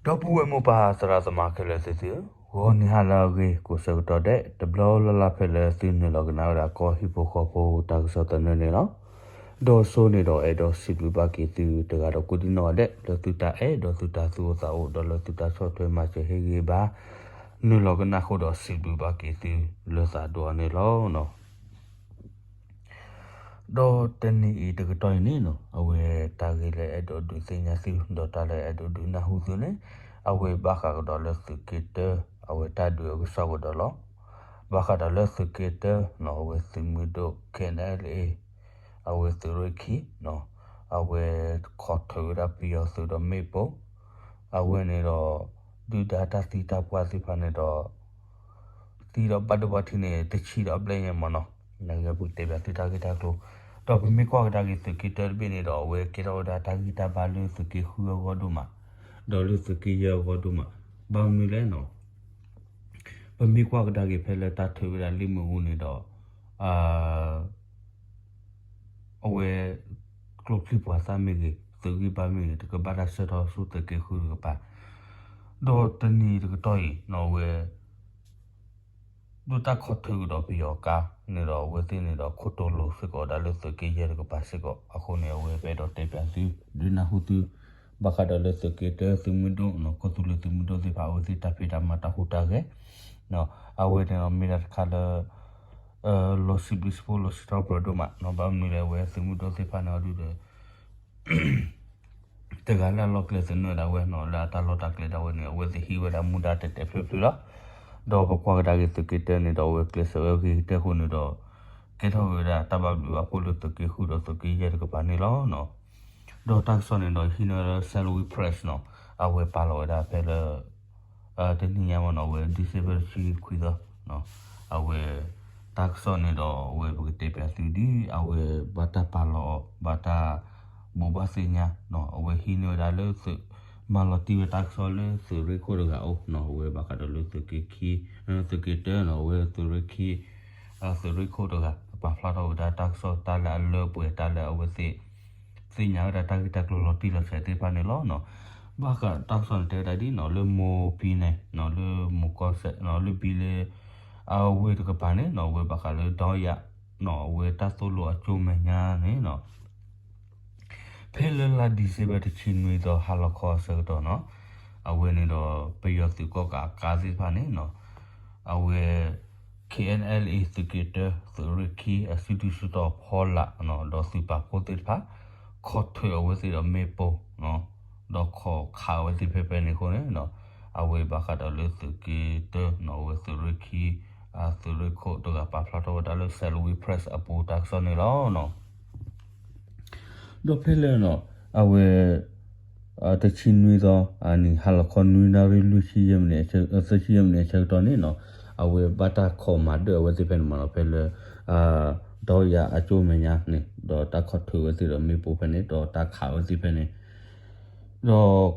ဒီပုၢ်ဝဲၢ်မိၢ်ပၢ်သရၣ်သမါခဲလၢာ်သ့ၣ်သုဧၢ, ဂီၤနံၤဟါလၢအဂ့ၤကိးဆၢကတီၢ်ဒဲး တဘျီလၢ်လၢ်ဖဲလၢသုနုာ်လီၤကနၣ်ဝဲဒၣ်ကီၢ်ဟံၣ်ဖိဃီဖိတၢ်ကစီၣ်သနၢၣ်န့ၣ်လီၤ. ဒီးစိန့ၣ်ဒီးအဲၣ်ဒိးစံးဘျုးဘၣ်က့ၤသုတဂၤဒီးကိးဒံနီၢ်ဂၤဒဲး လၢသုတၢ်အဲၣ်ဒီးသုတၢ်သူၣ်အိၣ်သးအိၣ် ဒီးလၢသုတၢ်ဆီၣ်ထွဲမၤစၢၤဟ့ၣ်ဂံၢ်ဘါ နုာ်လီၤကနၣ်ဃုာ်ဒီးစံးဘျုးဘၣ်က့ၤသုလၢသးဒိၣ်အီၤန့ၣ်လီၤ. ဒီးတနံၤအံၤတကတီၢ်အံၤန့ၣ်နီၤ အဝဲတၢ်ဂ့ၢ်လၢအဲၣ်ဒိးဒုးသ့ၣ်ညါသု ဒီးတၢ်လၢအဲၣ်ဒိးဒုးနၢ်ဟူသုန့ၣ် အဝဲဘၣ်ဃးကဒီးလၢသုးက့တၢ အဝဲတၢ်ဒုးအကစီၣ်ကဒီးလီၤ. ဘၣ်ဃးဒီးလၢသုးက့တၢနီၤ အဝဲသုးမုၢ်ဒိၣ် K N L A အဝဲသုးရ့ၣ်ခံနီၤ အဝဲခိးထုးဝဲဒၣ်ပယီၤသုးဒီးမ့ၣ်ပိၢ် အဝဲန့ၣ်ဒီး ဒုၣ်ဒါတၢ်သံတၢ်ပှၢ်သ့ၣ်တဖၣ်န့ၣ်ဒီး သံဒီးဘၣ်ဒိဘၣ်ထံးန့ၣ် တဆံဒီးအဘျဲၣ်ညါမ့ၢ်နီၤ, နကပတဲဘၣ်သုတၢ်ဂ့ၢ်တၢ်ကျိၤ, ဒီးပမ့ၢ်ကွၢ်ကဒါက့ၤသုးက့တၢတဘ့ၣ်န့ၣ်ဒီး အဝဲကဲထီၣ်ဝဲဒၣ်တၢ်ဂံၢ်တၢ်ဘါလၢသုးက့ဃုအဂီၢ်ဒိၣ်မး, ဒီးလၢသုးက့ယဲၢ်အဂီၢ်ဒိၣ်မး, ဘၣ်မနုၤလဲၣ်နီၤ, ပမ့ၢ်ကွၢ်ကဒါက့ၤဖဲလၢတၢ်ထုးဝဲဒၣ်လ့ၣ်မ့ၣ်အူန့ၣ်ဒီး အဝဲ ကျိချံပှၤသၣ်မ့ၢ်ဂ့ၤ, သုးဂံၢ်ဘါမ့ၢ်ဂ့ၤ, တကဘၣ်တၢ်ဆှၢထီၣ်ဆူသုးက့ဃုတကပၤ, ဒီးတနံၤတကတီၢ်အံၤနီၤ အဝဲ ဒိၣ်တၢ်ခိးထုးကဒီးပယီၤကါန့ၣ်ဒီး အဝဲသ့ၣ်န့ၣ်ဒီး ခိၣ်တိလိၤစ့ၢ်ကီးဒၣ်လၢသုးက့ယဲၢ်တကပၤစ့ၢ်ကီး, အဃိန့ၣ် အဝဲပအဲၣ်ဒိးတဲပၠးသု ဒုးနၢ်ဟူသု ဘၣ်ဃးဒီးလၢသုးက့တၢ သုးမုၢ်ဒိၣ်နီၤ, ကီၢ်သူလ့ၤသုးမုၢ်ဒိၣ်သ့ၣ်တဖၣ် အဝဲသ့ၣ်တၢ်ဖံးတၢ်မၤတၢ်ဟူးတၢ်ဂဲၤ, အဝဲန့ၣ်ဒီးမ့ၢ်ဒၣ်တခါလၢ လီၤစံးဘျုးစံးဖှိၣ်လီၤစံးထီၣ်ပတြၢၤဒိၣ်မးနီၤ, ဘၣ်မနုၤလဲၣ်အဝဲသုးမုၢ်ဒိၣ်သ့ၣ်တဖၣ်န့ၣ်အီၤဒုးဒီး တဂၤလၢအလီၢ်ကျဲသနၢၣ်ဒၣ်ဝဲနီၤ, လၢအတၢ်လီၢ်တၢ်ကျဲဒၣ်ဝဲန့ၣ် အဝဲသ့ၣ်ဟံးဝဲဒၣ်မူဒါတဲာ်တဲာ်ဖျုးဖျုးလီၤ. ဒီးပကွၢ်ကဒါက့ၤသုးက့တၢန့ၣ်ဒီး အဝဲကျဲးစၢးဝဲဂ့ၤကတၢၢ်အဃိန့ၣ်ဒီး ကဲထီၣ်ဝဲဒၣ်တၢ်ဘၣ်ဘျုးဘၣ်ဖှိၣ်လၢသုးက့ဃုဒီးသုးက့ယဲၢ်တကပၤန့ၣ်လီၤ. ဒီးတၢ်ကစီၣ်န့ၣ်ဒီးဟံးန့ၢ်ဝဲလၢ Salween Press နီၤ, အဝဲပာ်လီၤဝဲဒၣ်ဖဲလၢ တနံၤညါမ့ၢ်နီၤ အဝဲ December တဆံခွံသီ အဝဲ တၢ်ကစီၣ်န့ၣ်ဒီး အဝဲပကတဲပၠးသုဒ် အဝဲဘၣ်တၢ်ပာ်လီၤအီၤ ဘၣ်တၢ်ဘိးဘၣ်သ့ၣ်ညါနီၤ, အဝဲဟံးန့ၢ်ဝဲဒၣ်လၢသုး မၤလီၤတံၢ်ဝဲတၢ်ကစီၣ်လၢသုးရ့ၣ်ခိၣ်တဂၤအအိၣ်နီၤ, အဝဲဘၣ်ဃးဒီးလၢသုးက့ခံ သုးက့တၢနီၤ, အဝဲသုးရ့ၣ်ခံ သုးရ့ၣ်ခိၣ်တဂၤ ပာ်ဖျါထီၣ်ဝဲဒၣ်တၢ်ကစီၣ်တၢ်လၢအလၢပှဲၤတၢ်လၢအဝဲသ့ၣ် သ့ၣ်ညါဝဲဒၣ်တၢ်ဂ့ၢ်တၢ်ကျိၤလီၤတံၢ်လီၤဆဲးသ့ၣ်တဖၣ်န့ၣ်လီၤ. ဘၣ်ဃးတၢ်ကစီၣ်န့ၣ်တဲဝဲဒၣ်ဒ်နီၤ လၢမိၢ်ပံၤန့ၣ်နီၤ လၢမိၢ်ကီၢ်စဲၣ်နီၤ လၢဘံလၢ အဝဲတကပၤန့ၣ်နီၤ အဝဲဘၣ်ဃးလၢဒီယၤနီၤ အဝဲတၢ်သိၣ်လိအကၠိမဲာ်ညါန့ၣ်နီၤ ဖဲလၢလါ December တဆံနွံသီ ဟါလီၤခီအဆၢကတီၢ်နီၤ, အဝဲန့ၣ်ဒီး ပယီၤသုးကီၣ်ကးအကါသ့ၣ်တဖၣ်န့ၣ်နီၤ, အဝဲ K N L A သုးက့တၢ သုးရ့ၣ်ခံ အစုဒုၣ်စုတီၤဖီလာ်နီၤ ဒီးသုးပာ်ဖှိၣ်သ့ၣ်တဖၣ် ခိးထုးအဝဲသ့ၣ်ဒီးမ့ၣ်ပိၢ်နီၤ, ဒီးခိးခးအဝဲသ့ၣ်ဖဲဖဲန့ၣ်အဃိန့ၣ်နီၤ, အဝဲဘၣ်ဃးဒီးလၢသုးက့တၢနီၤ အဝဲသုးရ့ၣ်ခံ သုးရ့ၣ်ခိၣ်တဂၤပာ်ဖျါထီၣ်ဝဲဒၣ်လၢ Salween Press အပူၤတၢ်ကစီၣ်န့ၣ်လီၤ. ဒီးဖဲလၢနီၤ အဝဲ တဆံနွံသီ အနံၤ ဟါလီၤခီနွံနၣ်ရံၣ်လွံၢ်ဆံယဲၢ်မံးနံး သၢဆံယဲၢ်မံးနံးအဆၢကတီၢ်န့ၣ်နီၤ, အဝဲဘၣ်တၢ်ခိးမၤဒၢၣ်အဝဲသ့ၣ်ဖဲန့ၣ်မ့ၢ်နီၤ ဖဲလၢ ဒီယၤအကၠိမဲာ်ညါန့ၣ် ဒီးတၢ်ခိးထုးဝဲသ့ၣ်ဒီးမ့ၣ်ပိၢ်ဖဲန့ၣ် ဒီးတၢ်ခးဝဲသ့ၣ်ဖဲန့ၣ် ဒီး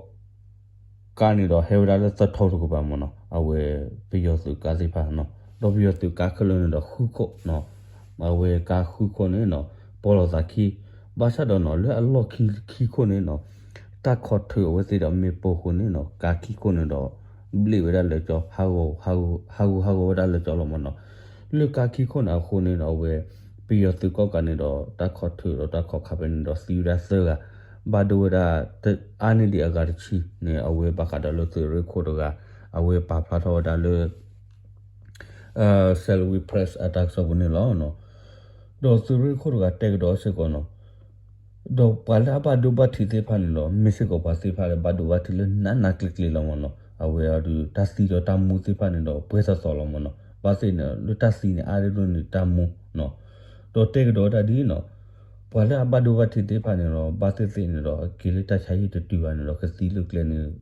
ကါန့ၣ်ဒီးဟဲဝဲဒၣ်လၢသၢထီတကပၤမ့ၢ်နီၤ, အဝဲပယီၤသုးကါသ့ၣ်တဖၣ်နီၤ, ဒီးပယီၤသုးကါခဲလၢာ်န့ၣ်ဒီးဃုခိၣ်နီၤ, အဝဲကါဃုခိၣ်န့ၣ်နီၤ, ပီၣ်လီၤသးခံ, ဘၣ်ဆၣ်ဒီးနီၤ လၢအလီၢ်ခံခံခိၣ်န့ၣ်နီၤ, တၢ်ခိးထုးအဝဲသ့ၣ်ဒီးမ့ၣ်ပိၢ်အဃိန့ၣ်နီၤ ကါခံခိၣ်န့ၣ်ဒီး ဘျ့ၣ်ဝဲဒၣ်လၢကၠီ ဟးဂူာ်ဟးဂူာ်ဝဲဒၣ်လၢကၠီလီၤမ့ၢ်နီၤ, လၢကါခံခိၣ်န့ၣ်အဃိန့ၣ်ဒီး အဝဲ ပယီၤသုးကီၣ်ကးန့ၣ်ဒီး တၢ်ခိးထုးဒီးတၢ်ခိးခးဖဲန့ၣ်ဒီးသံဝဲဒၣ်သၢဂၤ, ဘၣ်ဒိဝဲဒၣ် အါန့ၢ်ဒံးအဂၤတဆံန့ၣ် အဝဲဘၣ်ဃးဒီးလၢသုးရ့ၣ်ခိၣ်တဂၤ အဝဲပာ်ဖျါထီၣ်ဝဲဒၣ်လၢ Salween Press အတၢ်ကစီၣ်ပူၤန့ၣ်လီၤ. ဒီးသုးရ့ၣ်ခိၣ်တဂၤတဲကဒီးစ့ၢ်ကီးနီၤ, ဒီးပှၤလၢအဘၣ်ဒိဘၣ်ထံးသ့ၣ်တဖၣ်န့ၣ်ဒီး မ့ၢ်စ့ၢ်ကီးပှၤသ့ၣ်တဖၣ်လၢဘၣ်ဒိဘၣ်ထံးလၢနးနးကျ့ကျ့လီၤမ့ၢ်နီၤ, အဝဲအီၤဒုး တၢ်သံဒီးတၢ်မူသ့ၣ်တဖၣ်န့ၣ်ဒီး ပှဲၤသိးသိးလီၤမ့ၢ်နီၤ, ဘၣ်သ့ၣ်န့ၣ် လၢတၢ်သံန့ၣ် အါဒိၣ်န့ၢ်တၢ်မူနီၤ, ဒီးတဲကဒီးဝဲဒၣ်ဒ်နီၤ, ပှၤလၢအဘၣ်ဒိဘၣ်ထံးသ့ၣ်တဖၣ်န့ၣ်ဒီး ဘၣ်သ့ၣ်သ့ၣ်န့ၣ်ဒီး အက့ၤလၢတၢ်ဆါဟံၣ်တတုၤဘၣ်န့ၣ်ဒီး ကသံလၢကျဲန့ၣ်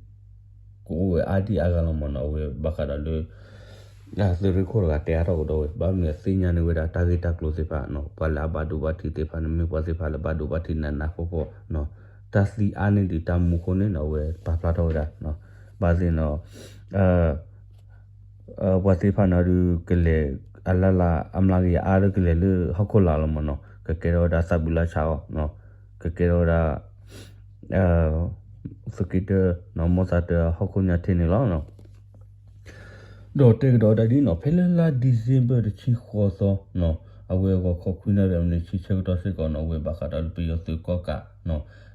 ကအိၣ်ဝဲအါဒံအါဂၤလီၤမ့ၢ်နီၤ, အဝဲဘၣ်ဃးဒီးလၢ သုးရ့ၣ်ခိၣ်တဂၤတဲအါထီၣ်ကဒီးဝဲ ဘၣ်မနုၤသ့ၣ်ညါန့ၢ်ဝဲဒၣ်တၢ်ဂ့ၢ်တၢ်ကျိၤသ့ၣ်တဖၣ်နီၤ, ပှၤလၢအဘၣ်ဒိဘၣ်ထံးသ့ၣ်တဖၣ်န့ၣ် မ့ၢ်ပှၤသ့ၣ်တဖၣ်လၢဘၣ်ဒိဘၣ်ထံးနးနးဖှီၣ်ဖှီၣ်နီၤ, တၢ်သံအါန့ၢ်ဒံးတၢ်မူအဃိန့ၣ်နီၤ အဝဲပာ်ဖျါထီၣ်ဝဲဒၣ်နီၤ, ဘၣ်သ့ၣ်နီၤ ပှၤသ့ၣ်တဖၣ်န့ၣ်ဒီး ကလဲၤ အလၢ်လၢ်အမျးကယၤအါဒီးကလဲၤလၢဟီၣ်ခိၣ်လာ်လီၤမ့ၢ်နီၤ, ကကဲထီၣ်ဝဲဒၣ်သးဘုလၢဆါအီၤနီၤ, ကကဲထီၣ်ဝဲဒၣ် သုးက့တၢ နီၢ်မိၢ်သးတၢ်ဟီၣ်ခိၣ်ညါထံးန့ၣ်လီၤ. ဒီးတဲကဒီးတၢ်ဒ်နီၢ် ဖဲလၢလါ December တဆံဃိးသီ အဝဲအဂီၤခီခွံနၣ်ရံၣ်အမံးနံးဆံဆၢကတီၢ်စ့ၢ်ကီးနီၢ် အဝဲဘၣ်ဃးဒီးလၢပယီၤသုးကီၣ်ကး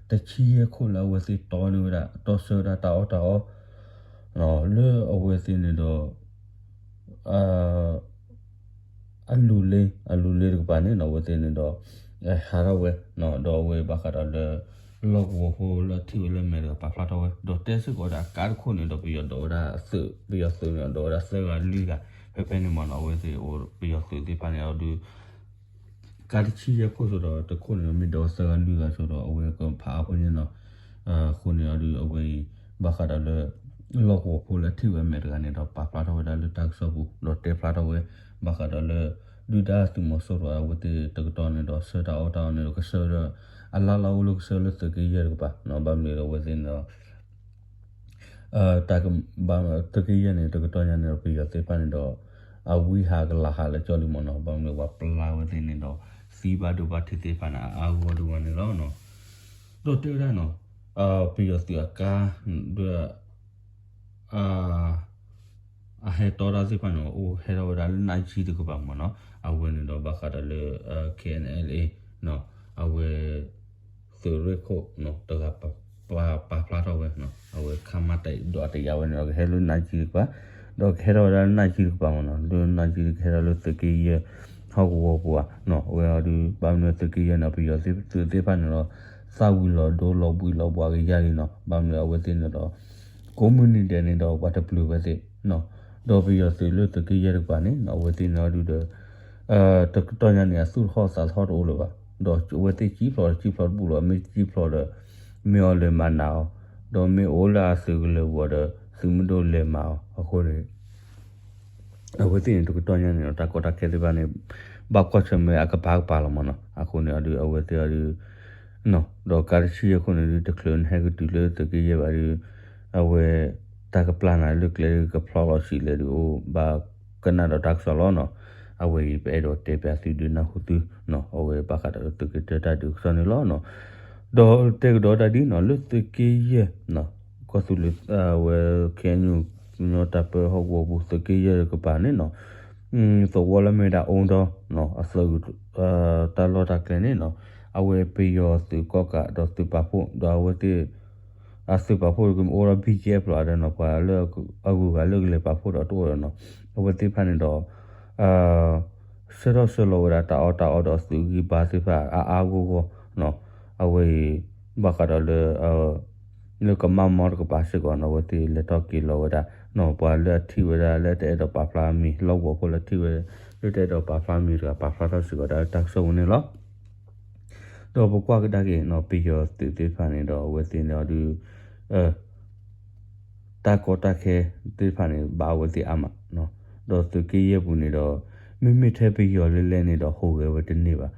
တဆံယဲၢ်ခိၣ်လၢအဝဲသ့ၣ်တီန့ၢ်ဝဲဒၣ် တီဆှၢဝဲဒၣ်တၢ်အီၣ်တၢ်အီ လၢအဝဲသ့ၣ်န့ၣ်ဒီး အလူၤလ့ အလူၤလ့တကပၤန့ၣ်နီၢ် အဝဲသ့ၣ်န့ၣ်ဒီး ဟးထီၣ်ဝဲ ဒီးအဝဲဘၣ်ဃးဒီးလၢ လီၢ်ကဝီၤဖိလၢအထံၣ်ဝဲလၢအမဲာ်တကပၤဖျါထီၣ်ဝဲ ဒီးတဲစ့ၢ်ကီးဝဲဒၣ်အကါတခိၣ်န့ၣ်ဒီး ပယီၤဒိးဝဲဒၣ်သုး ပယီၤသုးန့ၣ်ဒီးဝဲဒၣ်သၢဂၤလွံၢ်ဂၤ ဖဲဖဲန့ၣ်မ့ၢ်နီၢ် အဝဲသ့ၣ်အိၣ်ပယီၤသုးသ့ၣ်တဖၣ်န့ၣ်အီၤဒုး ကါတဆံယဲၢ်ခိၣ်ဆိဒီး တခိၣ်န့ၣ်မ့ၢ်ဒိးသၢဂၤလွံၢ်ဂၤဆိဒီး အဝဲကဖးအါဖိန့ၣ်နီၢ် အဃိန့ၣ်အီၤဒုး အဝဲအံၤ ဘၣ်ဃးဒီးလၢ လီၢ်ကဝီၤဖိလၢအထံၣ်ဝဲအမဲာ်တဂၤန့ၣ်ဒီး ပာ်ဖျါထီၣ်ဝဲဒၣ်လၢတၢ်ကစီၣ်ပူၤ ဒီးတဲဖျါထီၣ်ဝဲ ဘၣ်ဃးဒီးလၢ ဒုၣ်ဒါသုးမီၤစိရိၤအဝဲသ့ၣ်တကတီၢ်န့ၣ်ဒီး ဆှၢတၢ်အီၣ်တၢ်အီန့ၣ်ဒီး ကဆှၢဒီး အလါလါအိၣ်လၢကဆှၢလၢသုးက့ယဲၢ်တကပၤနီၢ် ဘၣ်မနုၤဒီးအဝဲသ့ၣ်န့ၣ်ဒီး တၢ်ကဘၣ် သုးက့ယဲၢ်န့ၣ် တကတီၢ်ညါန့ၣ်ဒီး ပယီၤသ့ၣ်တဖၣ်န့ၣ်ဒီး အဝံဟးကလၤဟးလၢကၠီလံမ့ၢ်နီၢ် ဘၣ်မနုၤပှၤပျၢ်ဝဲသ့ၣ်န့ၣ်ဒီး သံဘၣ်ဒိဘၣ်ထံးသ့ၣ်တဖၣ်န့ၣ် အါဂီၢ်ဒိၣ်ဝဲန့ၣ်လီၤ. ဒီးတဲဝဲဒၣ်နီၢ် ပယီၤသုးအကါ ဒီး အဟဲတီတၢ်သ့ၣ်တဖၣ်န့ၣ် အိၣ်ဟဲထီၣ်ဝဲဒၣ်လၢနၢ်ကၠံတကပၤမ့ၢ်နီၢ် အဝဲန့ၣ်ဒီးဘၣ်ဃးဒီးလၢ K N L A နီၢ် အဝဲ သုးရ့ၣ်ခိၣ်နီၢ် တဂၤ ပာ်ဖျါထီၣ်ဝဲနီၢ် အဝဲခါမၤတၢ်ဒွးတယာ်ဝဲန့ၣ်ဒီး ကဟဲလၢနၢ်ကၠံတကပၤ ဒီးကဟဲထီၣ်ဝဲဒၣ်လၢနၢ်ကၠံတကပၤမ့ၢ်နီၢ် လၢနၢ်ကၠံကဟဲထီၣ်လၢသုးက့ယဲၢ် ဟီၣ်ကဝီၤပူၤဧါနီၢ် အဝဲအီၤဒုး ဘၣ်မနုၤသုးက့ယဲၢ်န့ၣ် ပယီၤသုးသ့ၣ်တဖၣ်န့ၣ်ဒီး သၣ်ဝံၤလီၤဒိလီၤဘှံးလီၤဘှါကယါလံနီၢ် ဘၣ်မနုၤအဝဲသ့ၣ်န့ၣ်ဒီး ကိးမုၢ်နံၤဒဲးန့ၣ်ဒီး ပှၤတပျုာ်ဝဲသ့ၣ်နီၢ် ဒီးပယီၤသုးလၢသုးက့ယဲၢ်တကပၤန့ၣ်နီၢ် အဝဲသ့ၣ်န့ၣ်အီၤဒုးဒီး တကတီၢ်ညါန့ၣ် အသူၣ်တဟီၣ်သးတဟီၣ်တအိၣ်လၢၤဘၣ် ဒီးအဝဲသ့ၣ်ကံၣ်ဖျိးဒီးကံၣ်ဖျိးတဘူၣ်လီၤ မ့ၢ်ကံၣ်ဖျိးဒီး မ့ၢ်အီၤလဲၤမၤနးအီၤ ဒီးမ့ၢ်အိၣ်လၢအသုးကလၢၤပူၤဒီး သုးမုၢ်ဒိၣ်လဲၤမၤအီၤအဃိန့ၣ် အဝဲသ့ၣ်န့ၣ် တကတီၢ်ညါန့ၣ်ဒီး တၢ်ကီတၢ်ခဲသ့ၣ်တဖၣ်န့ၣ် ဘၣ်ကွၢ်ဆၢၣ်မဲာ်အကပၤကပၤလီၤမ့ၢ်နီၢ် အဃိန့ၣ်အီၤဒုး အဝဲသ့ၣ်အီၤဒုး ဒီးကါတဆံယဲၢ်ခိၣ်န့ၣ်ဒုး တချုးနဟဲကတုၤလၢသုးက့ယဲၢ်ဘၣ်ဒုး အဝဲ တၢ်ကပျၢ်နၤလၢကျဲဒုး ကဖျီလီၤဆံးလဲၣ်ဒုး အိၣ်ဘၣ်ကနၣ်ဒီးတၢ်ကစီၣ်လီၤနီၢ် အဝဲအံၤပအဲၣ်ဒိးတဲပၠးသုဒုးနၢ်ဟူသုနီၢ် အဝဲဘၣ်ဃးဒီးလၢသုးက့တၢတၢ်ဒုးကစီၣ်န့ၣ်လီၤနီၢ် ဒီးတဲကဒီးတၢ်ဒ်နီၢ် လၢသုးက့ယဲၢ် ကီၢ်သူလ့ၤ အဝဲ K N U ကညီတၢ်ပၢဟီၣ်ကဝီၤပူၤ သုးက့ယဲၢ်တကပၤန့ၣ်နီၢ် သဝီလၢမ့ၢ်ဒၣ်အူဒီ အသ တၢ်လီၢ်တၢ်ကျဲန့ၣ်နီၢ် အဝဲပယီၤသုးကီၣ်ကးဒီးသုးပာ်ဖှိၣ် ဒီးအဝဲသ့ၣ် အသုးပာ်ဖှိၣ်တကမ့ၢ်အိၣ်ဒီး B G F လီၤဒီးနီၢ် ပှၤလၢအဂုၤအဂၤလၢကလဲၤပာ်ဖှိၣ်ဒီးတအိၣ်ဒီးနီၢ် အဝဲသ့ၣ်တဖၣ်န့ၣ်ဒီး ဆှၢထီၣ်ဆှၢလီၤဝဲဒၣ်တၢ်အီၣ်တၢ်အီဒီးသုးဂံၢ်ဘါသ့ၣ်တဖၣ်အါအါဂီၢ်ဂီၢ်နီၢ် အဝဲအံၤ ဘၣ်ဃးဒီးလၢ လၢကမၣ်မီတကပၤစ့ၢ်ကီးနီၢ် အဝဲသ့ၣ်လဲၤထီၣ်က့ၤလီၤဝဲဒၣ်နီၢ် ပှၤလၢအထံၣ်ဝဲဒၣ်လၢတအဲၣ်ဒိးပာ်ဖျါမံၤ လီၢ်ကဝီၤဖိလၢထံၣ်ဝဲ လၢတအဲၣ်ဒိးပာ်ဖျါမံၤတဂၤ ပာ်ဖျါထီၣ်စ့ၢ်ကီးဒၣ်လၢတၢ်ကစီၣ်ပူၤန့ၣ်လီၤ. ဒီးပကွၢ်ကဒါက့ၤနီၢ် ပယီၤသုးသ့ၣ်တဖၣ်န့ၣ်ဒီး အဝဲသ့ၣ်န့ၣ်အီၤဒုး တၢ်ကီတၢ်ခဲသ့ၣ်တဖၣ်န့ၣ် ဘၣ်အဝဲသ့ၣ်အါမး ဒီးသုးက့ယဲၢ်ပူၤန့ၣ်ဒီး မ့မ့ၢ်ထဲပယီၤလၢလဲၣ်န့ၣ်ဒီး ဟူးဂဲၤဝဲတန့ၢ်ဘၣ်.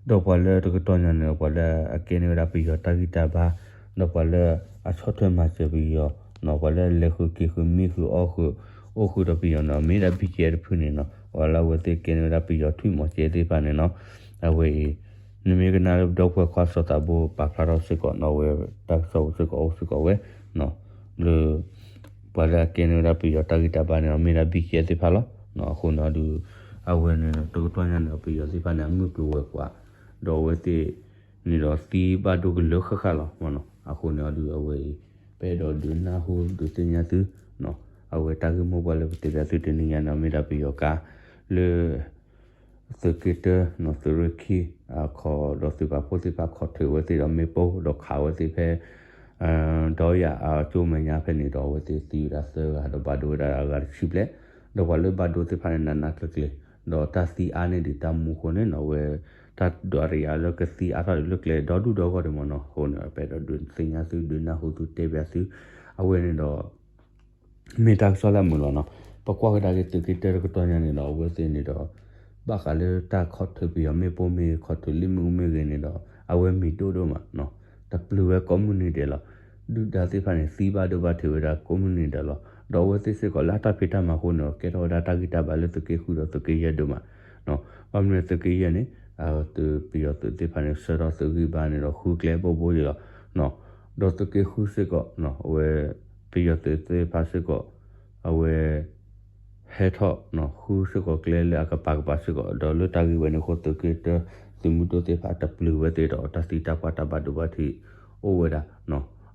ဒီးပှၤလၢတကတီၢ်ညါန့ၣ်ဒီး ပှၤလၢအကဲန့ၢ်ဝဲဒၣ်ပယီၤတၢ်ဂံၢ်တၢ်ဘါ ဒီးပှၤလၢအဆီၣ်ထွဲမၤစၢၤပယီၤနီၢ် ပှၤလၢအလဲၤဃုာ်က့ၤဃုာ်မံဃုာ်အီၣ်ဃုာ် အိၣ်ဃုာ်ဒီးပယီၤန့ၣ် မ့ၢ်ဒၣ် B G F တဖုန့ၣ်နီၢ် ပှၤလၢအဝဲသ့ၣ်ကဲန့ၢ်ဝဲဒၣ်ပယီၤထွံၣ်မီၤစဲသ့ၣ်တဖၣ်န့ၣ်နီၢ် အဝဲအံၤ နမ့ၢ်ကနၣ်လၢပဒီပုၢ်ဝဲၢ်ခွါစီၤသးဘိပာ်ဖျါထီၣ်စ့ၢ်ကီးနီၢ် အဝဲတၢ်ကစီၣ်ပူၤစ့ၢ်ကီးအိၣ်စ့ၢ်ကီးဝဲ လၢ ပှၤလၢအကဲန့ၢ်ဝဲဒၣ်ပယီၤတၢ်ဂံၢ်တၢ်ဘါန့ၣ်ဒီး မ့ၢ်ဒၣ် B G F သ့ၣ်တဖၣ်လီၤ. အဃိန့ၣ်အီၤဒုး အဝဲန့ၣ်တကတီၢ်ညါန့ၣ်ဒီး ပယီၤသ့ၣ်တဖၣ်န့ၣ် အမုၢ်ကျိၤဝဲၤကွာ် ဒီးအဝဲသ့ၣ်န့ၣ်ဒီးသံဘၣ်ဒိကလၢဃၣ်ဃၣ်လီၤမ့ၢ်နီၢ်. အဃိန့ၣ်အီၤဒုး အဝဲအံၤ ပအဲၣ်ဒိးဒုးနၢ်ဟူဒုးသ့ၣ်ညါသုနီၢ် အဝဲတၢ်ဂ့ၢ်မိၢ်ပှၢ်လၢပတဲဘၣ်သုတနံၤညါန့ၣ် မ့ၢ်ဒၣ်ပယီၤကါ လၢ သုးက့တၢနီၢ် သုးရ့ၣ်ခံ အခီၣ်ဒီးသုးပာ်ဖှိၣ်သ့ၣ်တဖၣ်ခီၣ်ထၢၣ်ဝဲသ့ၣ်ဒီးမ့ၣ်ပိၢ်ဒီးခးဝဲသ့ၣ်ဖဲ ဒီးယၤအကၠိမဲာ်ညါဖဲန့ၣ်ဒီး အဝဲသ့ၣ်သံဝဲဒၣ်သၢဂၤဒီးဘၣ်ဒိဝဲဒၣ်အဂၤတဆံဘျဲၣ်, ဒီးပှၤလၢဘၣ်ဒိသ့ၣ်တဖၣ်န့ၣ် နးနးကျၢၤကျၢၤ, ဒီးတၢ်သံအါန့ၢ်ဒံးတၢ်မူအဃိန့ၣ်နီၢ် အဝဲ တၢ်ဒွးတယၤလၢကသံအါထီၣ်ဒံးလၢကျဲဒီဒူၣ်ဒီဂီၢ်ဒံးမ့ၢ်နီၢ်. အဃိန့ၣ် ပအဲၣ်ဒိးဒုးသ့ၣ်ညါသုဒုးနၢ်ဟူသုတဲဘၣ်သု အဝဲန့ၣ်ဒီး မ့ၢ်တၢ်ကစီၣ်လၢအမုာ်လီၤနီၢ်. ပကွၢ်ကဒါက့ၤသုးက့တၢတကတီၢ်ညါန့ၣ်ဒီး အဝဲသ့ၣ်န့ၣ်ဒီး ဘၣ်ဃးလၢတၢ်ခီၣ်ထၢၣ်ပယီၤမ့ၣ်ပိၢ်မ့ၢ်ဂ့ၤ ခီၣ်ထၢၣ်လံမ့ၣ်အူမ့ၢ်ဂ့ၤန့ၣ်ဒီး အဝဲမံၤဒိၣ်ဒိၣ်မးနီၢ်. တပျုာ်ဝဲကိးမုၢ်နံၤဒဲးလီၤ. ဒုၣ်ဒါသ့ၣ်တဖၣ်န့ၣ် သံဘၣ်ဒိဘၣ်ထံးဝဲဒၣ်ကိးမုၢ်နံၤဒဲးလီၤ. ဒီးအဝဲသ့ၣ်စ့ၢ်ကီးလၢအတၢ်ဖံးတၢ်မၤအဃိန့ၣ်ဒီး ကဲထီၣ်ဝဲဒၣ်တၢ်ဂံၢ်တၢ်ဘါလၢသုးက့ဃုာ်ဒီးသုးက့ယဲၢ်ဒိၣ်မးနီၢ်. ဘၣ်မနုၤသုးက့ယဲၢ်န့ၣ် သုးပယီၤသုးသ့ၣ်တဖၣ်န့ၣ် ဆှၢထီၣ်သုးဂံၢ်ဘါန့ၣ်ဒီးဃုကျဲဘိဘိယံၤလီၤနီၢ်. ဒီးသုးက့ဃုစ့ၢ်ကီး အဝဲ ပယီၤသုးသ့ၣ်တဖၣ်စ့ၢ်ကီး အဝဲ ဟဲထီၣ် ဃုစ့ၢ်ကီးကျဲလၢအကပၤကပၤစ့ၢ်ကီး ဒီးလၢတၢ်ဂ့ၢ်ဝဲန့ၣ်အဃိ သုးက့တၢ သုးမုၢ်ဒိၣ်သ့ၣ်တဖၣ်တပျုာ်ဝဲသ့ၣ်ဒီး တၢ်သံတၢ်ပှၢ်တၢ်ဘၣ်ဒိဘၣ်ထံးအိၣ်ဝဲဒၣ်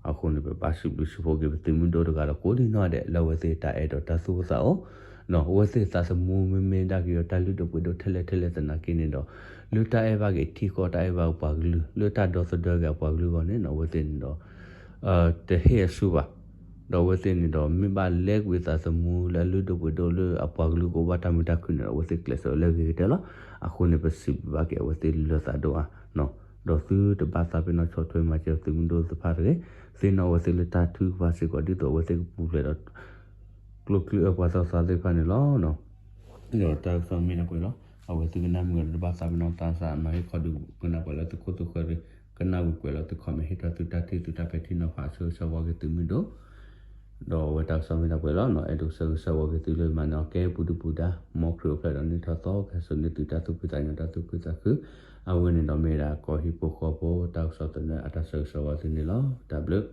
အဃိန့ၣ် ပဘၣ်စံးဘျုးစံးဖှိၣ်က့ၤ ပသုးမုၢ်ဒိၣ်တဂၤဒီးကိးဒံနီၢ်ဒဲး လၢအဝဲသ့ၣ်တၢ်အဲၣ်ဒီးတၢ်သူၣ်အိၣ်သးအိၣ် အဝဲသ့ၣ်သးသမူမ့မ့ၢ်ဒၣ်က့ၤဒီး တၢ်လုၢ်ဒိၣ်ပှ့ၤဒိၣ်ထဲလဲၣ်ထဲလဲၣ်သနာ်က့န့ၣ်ဒီး လၢတၢ်အဲၣ်ဘၣ်က့ၤထံကီၢ် တၢ်အဲၣ်ဘၣ်ပှၤကလုာ် လၢတၢ်ဒီသဒၢက့ၤအပှၤကလုာ်အဂီၢ်န့ၣ် အဝဲသ့ၣ်န့ၣ်ဒီး တဟ့ၣ်အဆူၣ်ဘၣ်. ဒီးအဝဲသ့ၣ်န့ၣ်ဒီး မ့ၢ်ဘၣ်လဲကွံာ်သးသမူလၢအလုၢ်ဒိၣ်ပှ့ၤဒိၣ်လၢအပှၤကလုာ်ကအိၣ်ဘၣ်တၢ်မုာ်တၢ်ခုၣ်န့ၣ်ဒီး အဝဲသ့ၣ်ကျဲးစၢးလၢအဂ့ၤကတၢၢ်လီၤ. အဃိန့ၣ် ပစံးဘျုးဘၣ်က့ၤအဝဲသ့ၣ်လၢသးဒိၣ်အါ ဒီးသုတဘၣ်သးပ့ၤနီၣ်ဆီၣ်ထွဲမၤစၢၤသုးမုၢ်ဒိၣ်သ့ၣ်တဖၣ်တဂ့ၤ, သ့ၣ်နီၣ်အဝဲသ့ၣ်လၢတၢ်ထုကဖၣ်စ့ၢ်ကီး ဒ်သိးအဝဲသ့ၣ်ကပူၤဖျဲးဒီး ကျိချံအၢပှၤသးစၢ်သ့ၣ်တဖၣ်န့ၣ်လီၤ. ဒီးတၢ်ကစီၣ်မ့ၢ်ဒၣ်ပှဲၤလီၤ. အဝဲသုကနၣ်မုာ်ဒီးတဘၣ်သးပ့ၤနီၣ်သးစၢ်နီၤ ဟ့ၣ်ခီဒုးကနၣ်ပှဲၤလၢသုခိၣ်သုဃၢၤ ကနၣ်ဝံၤကွဲးလီၤသု comment ဟ့ၣ်ထီၣ်သုတၢ်ထံၣ်သုတၢ်ပဲာ်ထံနီၤဖး ဆၢဂ့ၤဆၢဝါက့ၤသုးမုၢ်ဒိၣ် ဒီးအဝဲတၢ်ကစီၣ်မ့ၢ်ဒၣ်ပှဲၤလီၤ. အဲၣ်ဒိးဆၢဂ့ၤဆၢဝါက့ၤသုလၢမၤနၢၤကဲပူၤဒုၣ်ပူၤဒါ မ်ခရံာ်အိၣ်ဖျဲၣ်ဒီးနံၣ်ထီၣ်သီ ကဟဲစိာ်န့ၢ်သုတၢ်သူၣ်ဖှံသးညီ တၢ်သူၣ်ခုသးခု အဝဲန့ၣ်ဒီးမ့ၢ်ဒၣ်ကီၢ်ဟံၣ်ဖိဃီဖိတၢ်ကစီၣ်သနၢၣ်အတၢ်ဆၢဂ့ၤဆၢဝါသုန့ၣ်လီၤ. တၢ်ဘျုး